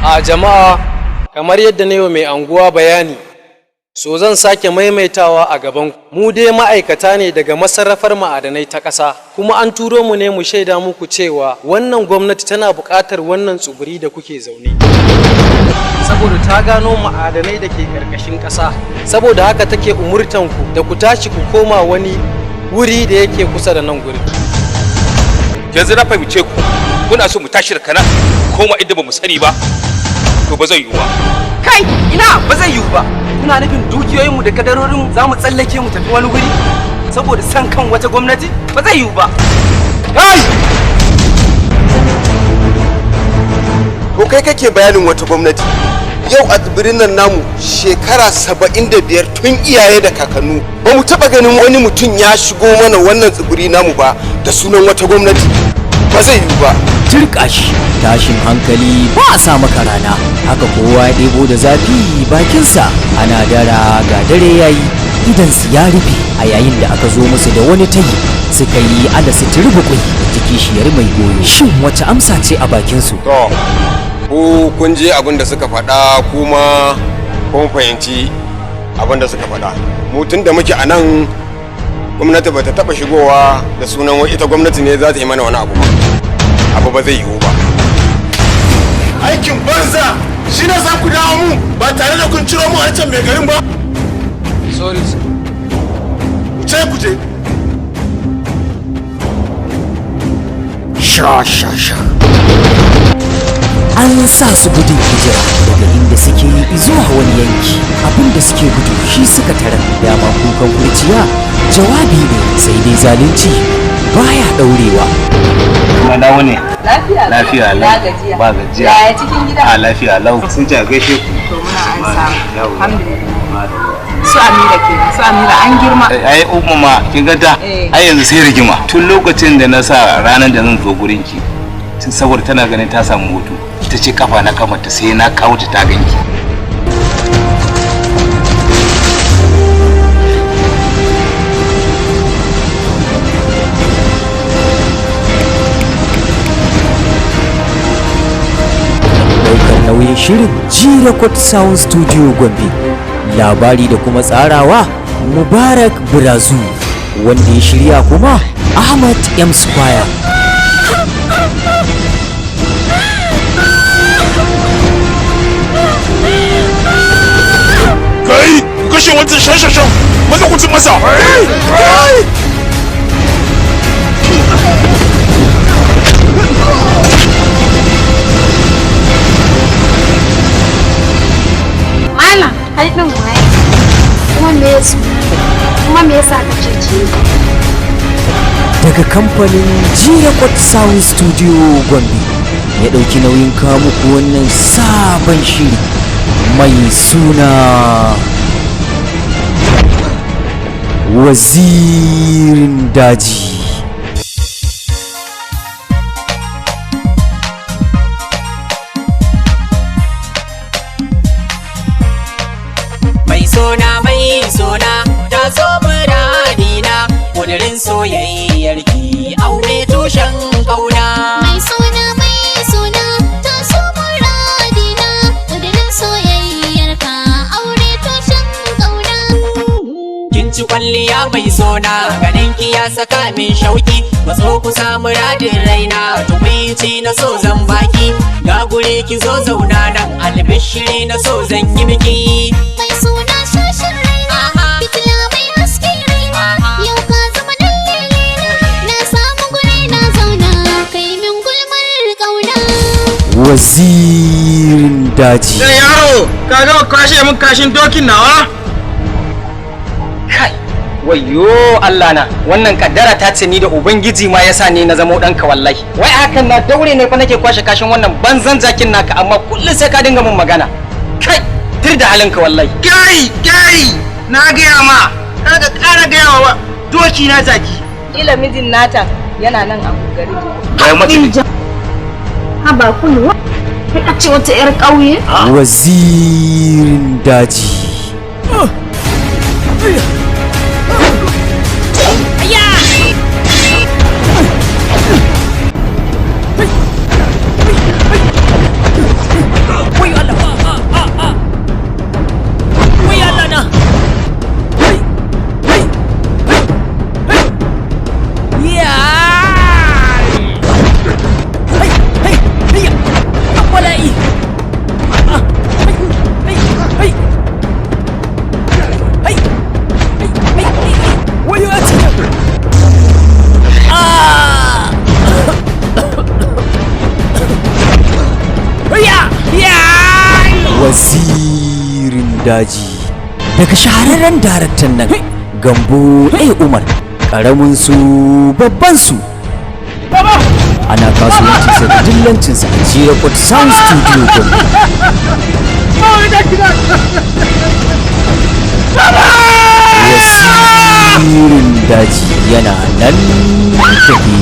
A jama'a, kamar yadda na yi wa mai anguwa bayani, so zan sake maimaitawa a gaban ku. Mu dai ma'aikata ne daga masarrafar ma'adanai ta ƙasa, kuma an turo mu ne mu shaida muku cewa wannan gwamnati tana buƙatar wannan tsibiri da kuke zaune. Saboda ta gano ma'adanai da ke ƙarƙashin ƙasa, saboda haka take umurtan ku da ku tashi ku koma wani wuri da yake kusa da nan gurin. Yanzu na fahimce ku, kuna so mu tashi da kana koma inda ba mu sani ba, to ba zai yiwu ba. Kai, ina ba zai yiwu ba. Kuna nufin dukiyoyinmu da kadarorinmu za mu tsallake mu tafi wani wuri saboda san kan wata gwamnati? Ba zai yiwu ba. Kai! To kai kake bayanin wata gwamnati. Yau a tsibirin nan namu shekara 75 tun iyaye da kakannu ba mu taɓa ganin wani mutum ya shigo mana wannan tsibiri namu ba da sunan wata gwamnati. Ba zai yiwu ba. Turƙashi, tashin hankali ba a sa maka rana, haka kowa ya ɗebo da zafi bakinsa, ana dara ga dare yayi, idan su ya rufe a yayin da aka zo musu da wani tayi suka yi ala su turbuƙui da kishiyar mai goyo. Shin wace amsa ce a bakinsu? To, ku kun je abin da suka faɗa kuma kun fahimci abin da suka faɗa. Mu tun da muke a nan gwamnati ba ta taɓa shigowa da sunan wai ita gwamnati ne za ta yi mana wani abu ba. Abu ba zai yiwu ba. Aikin banza shi ne za ku dawo mu ba tare da kun ciro mu hancin mai garin ba. Sorry, sir. Ku ce ku je. Sha sha sha. An sa su gudun hijira daga inda suke zuwa wani yanki, abinda suke gudu shi suka tarar. Dama kukan kurciya jawabi ne, sai dai zalunci baya daurewa. Kuma na ne? Lafiya. Lafiya lau. Na gajiya. Ba gajiya. Yaya cikin gida? A lafiya lau. Sun ce a gaishe ku. To muna an samu. Yawwa. Alhamdulillah. Su Amira kenan. Su Amira an girma. Ai umma ma kin ga ta? Eh. Ai yanzu sai rigima. Tun lokacin da na sa ranar da zan zo gurin ki. Tun saboda tana ganin ta samu hutu. Ta ce kafa na kafa ta sai na kawo ta ta ganki. Daukar nauyin shirin G-Record Sound Studio Gombe. Labari da kuma tsarawa Mubarak Brazu, wanda ya shirya kuma Ahmad M Square. Kai, ku kashe wancan shashashan, maza ku ci masa. Kai! Malam, kai din waye? Kuma me yasa? Kuma me yasa ka cece ni? Daga kamfanin G-Record Sound Studio Gombe ya ɗauki nauyin kawo muku wannan sabon shiri mai suna Wazirin Daji. Mai sona, mai sona, ta zo muradina, kudirin soyayyarki aure tushen kauna. Mai suna, mai suna, ta so muradina, ƙudurin soyayyarka aure tushen ƙauna. Kin ci kwalliya mai sona, ganin ki ya saka min shauki, matso kusa muradin raina, tukwici na so zan baki, ga guri ki zo zauna nan, albishiri na so zan yi miki. Mai suna shashin raina, fitila mai haske raina, yau ka zama dan lelena, na samu guri na zauna, kai min gulmar ƙauna. Wazirin Daji. Sai yaro, ka gama kwashe min kashin dokin nawa? Kai, wayyo Allah na, wannan kaddara ta ce ni da Ubangiji ma yasa ni na zamo ɗanka wallahi. Wai hakan na daure ne fa nake kwashe kashin wannan banzan jakin naka, amma kullum sai ka dinga mun magana. Kai, tir da halinka wallahi. Kai, kai, na gaya ma, kar ka ƙara gaya wa doki na zaki. Kila mijin nata yana nan a gari. Bayan mace Haba kulwa, kai a ce wata 'yar ƙauye? Wazirin Daji. Wazirin Daji, daga shahararren daraktan nan Gambo A Umar, karamin su babban su. Ana kasuwancinsa da dillancinsa a Jirakot Sound Studio Gombe. Wazirin Daji yana nan tafi.